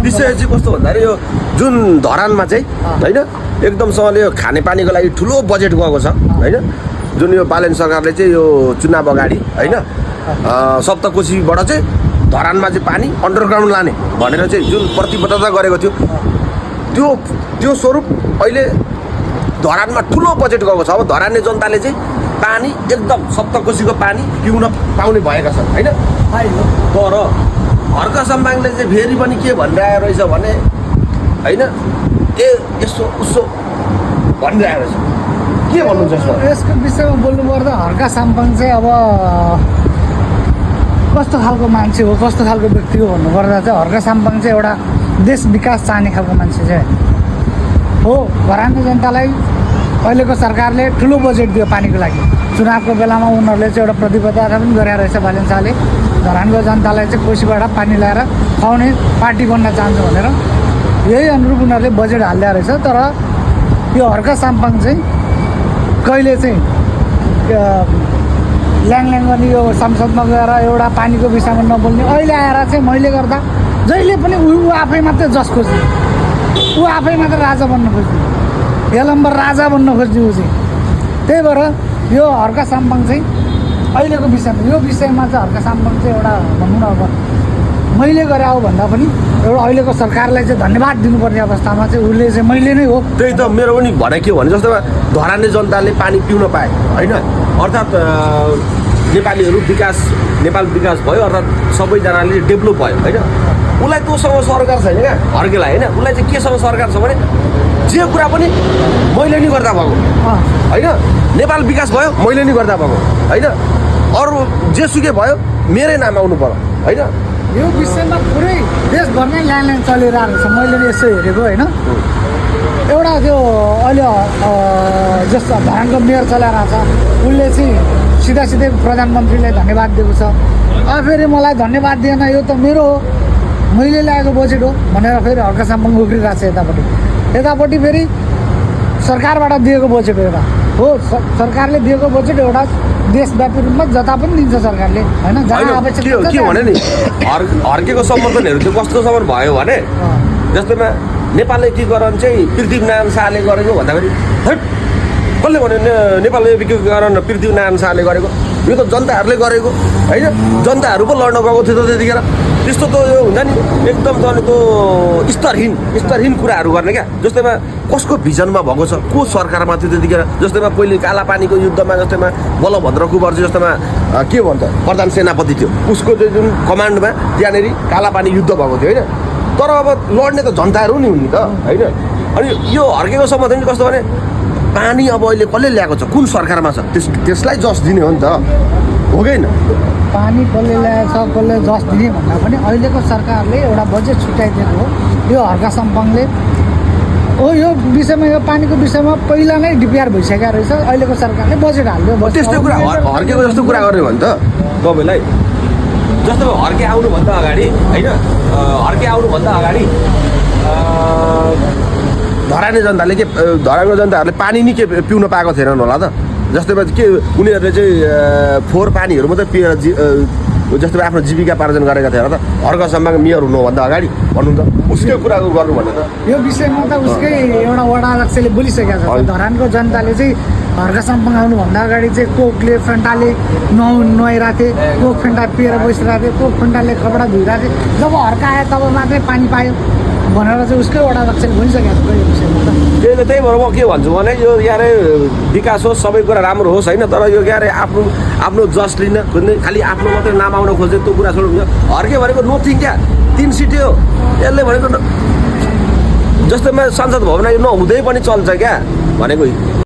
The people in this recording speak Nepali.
विषय चाहिँ कस्तो भन्दाखेरि यो जुन धरानमा चाहिँ होइन एकदमसँगले यो खानेपानीको लागि ठुलो बजेट गएको छ होइन जुन यो बालेन सरकारले चाहिँ यो चुनाव अगाडि होइन सप्तकोशीबाट चाहिँ धरानमा चाहिँ पानी अन्डरग्राउन्ड लाने भनेर चाहिँ जुन प्रतिबद्धता गरेको थियो त्यो स्वरूप अहिले धरानमा ठुलो बजेट गएको छ। अब धराने जनताले चाहिँ पानी एकदम सप्तकोशीको पानी पिउन पाउने भएका छन् होइन। तर हर्क सम्बाङले चाहिँ फेरि पनि के भनिरहेको रहेछ भने होइन यसो उसो भनिरहेको रहेछ। के भन्नुहुन्छ यसको विषयमा बोल्नुपर्दा हर्क साम्पाङ चाहिँ अब कस्तो खालको मान्छे हो कस्तो खालको व्यक्ति हो भन्नुपर्दा चाहिँ हर्क साम्पाङ चाहिँ एउटा देश विकास चाहने खालको मान्छे चाहिँ हो। धरानको जनतालाई अहिलेको सरकारले ठुलो बजेट दियो पानीको लागि। चुनावको बेलामा उनीहरूले चाहिँ एउटा प्रतिबद्धता पनि गरेर रहेछ बालेन शाहले धरानको जनतालाई चाहिँ कोसीबाट पानी ल्याएर खुवाउने पार्टी बन्न चाहन्छ भनेर यही अनुरूप उनीहरूले बजेट हालिदिएको रहेछ। तर यो हर्क साम्पाङ चाहिँ कहिले चाहिँ ल्याङ गर्ने यो संसदमा गएर एउटा पानीको विषयमा नबोल्ने अहिले आएर चाहिँ मैले गर्दा जहिले पनि ऊ आफै मात्रै जस खोज्ने ऊ आफै मात्र राजा बन्न खोज्ने हेलम्बर राजा बन्न खोज्ने ऊ चाहिँ। त्यही भएर यो हर्क साम्पाङ चाहिँ अहिलेको विषयमा यो विषयमा चाहिँ हर्क साम्पाङ चाहिँ एउटा भनौँ न अब मैले गरे हो भन्दा पनि एउटा अहिलेको सरकारलाई चाहिँ धन्यवाद दिनुपर्ने अवस्थामा चाहिँ उसले चाहिँ मैले नै हो। त्यही त मेरो पनि भनाइ के भने जस्तो धराने जनताले पानी पिउन पाए होइन अर्थात् नेपाल विकास भयो अर्थात् सबैजनाले डेभलप भयो होइन। उसलाई तँसँग सरकार छैन क्या हर्केलाई होइन उसलाई चाहिँ केसँग सरकार छ भने जे कुरा पनि मैले नि गर्दा भएको होइन। नेपाल विकास भयो मैले नि गर्दा भएको होइन। अरू जेसुकै भयो मेरै नाम आउनु पर्यो होइन। यो विषयमा पुरै देशभरमै ल्यान्ड चलिरहेको छ। मैले यसो हेरेको होइन एउटा त्यो अहिले जस्तो धरानको मेयर चलाइरहेको छ उसले चाहिँ सिधै प्रधानमन्त्रीलाई धन्यवाद दिएको छ। अब फेरि मलाई धन्यवाद दिएन यो त मेरो हो मैले ल्याएको बजेट हो भनेर फेरि हर्क साम्पाङ उफ्रिरहेको छ। यतापट्टि फेरि सरकारबाट दिएको बजेट हो एउटा हो। सरकारले दिएको बजेट एउटा देशव्यापी रूपमा जता पनि दिन्छ सरकारले होइन जहाँ आवश्यक के भने नि हर्केको समर्थनहरू चाहिँ कस्तो समर्थन भयो भने जस्तोमा नेपालले के गरन चाहिँ पृथ्वीनारायण शाहले गरेको भन्दाखेरि कसले भन्यो नेपालले एकीकरण पृथ्वीनारायण शाहले गरेको यो त जनताहरूले गरेको होइन। जनताहरू पो लड्न गएको थियो त त्यतिखेर त्यस्तो त यो हुन्छ नि एकदम त्यो स्तरहीन कुराहरू गर्ने क्या। जस्तैमा कसको भिजनमा भएको छ को सरकारमा थियो त्यतिखेर जस्तैमा पहिले कालापानीको युद्धमा जस्तैमा बलभद्र कुँवर जस्तोमा के भन्छ प्रधान सेनापति थियो उसको चाहिँ जुन कमान्डमा त्यहाँनिर कालापानी युद्ध भएको थियो होइन। तर अब लड्ने त जनताहरू नि हुन् त होइन। अनि यो हर्केको समर्थन चाहिँ कस्तो भने पानी अब अहिले कसले ल्याएको छ कुन सरकारमा छ त्यसलाई जस दिने हो नि त हो कि होइन। पानी कसले ल्याएको छ कसले जस दिने भन्दा पनि अहिलेको सरकारले एउटा बजेट छुट्याइदिएको हो यो हर्क साम्पाङले हो। यो विषयमा यो पानीको विषयमा पहिला नै डिपिआर भइसकेको रहेछ अहिलेको सरकारले बजेट हाल्यो। त्यस्तो कुरा हर्केको जस्तो कुरा गर्ने भने त तपाईँलाई जस्तो हर्के आउनुभन्दा अगाडि होइन हर्के आउनुभन्दा अगाडि धराने जनताले के धरानको जनताहरूले पानी नि के पिउन पाएको थिएनन् होला त। जस्तै के उनीहरूले चाहिँ फोहोर पानीहरू मात्रै पिएर जस्तै आफ्नो जीविका पार्जन गरेका थिए त हर्क साम्पाङ मेयर हुनुभन्दा अगाडि भन्नु त उसकै कुराको गर्नु भने त यो विषयमा त उसकै एउटा वडा अध्यक्षले बोलिसकेको छ। धरानको जनताले चाहिँ हर्क साम्पाङ आउनुभन्दा अगाडि चाहिँ कोकले फेन्टाले नुहाइरहेको थिए कोक फेन्टा पिएर बसिरहेको थिए कोक फेन्टाले कपडा धोइरहेको थिए जब हर्क आयो तब मात्रै पानी पायो भनेर चाहिँ उसकै वडा अध्यक्षले भनिसकेको छ यो विषयमा त। त्यही भएर म के भन्छु भने यो यारे विकास होस् सबै कुरा राम्रो होस् होइन। तर यो यारे आफ्नो जस लिन खोज्ने खालि आफ्नो मात्रै नाम आउन खोज्ने त्यो कुरा छोड्नु हर्के भनेको नथिङ क्या 3 सिटी हो। यसले भनेको जस्तैमा संसद भवन यो नहुँदै पनि चल्छ क्या भनेको।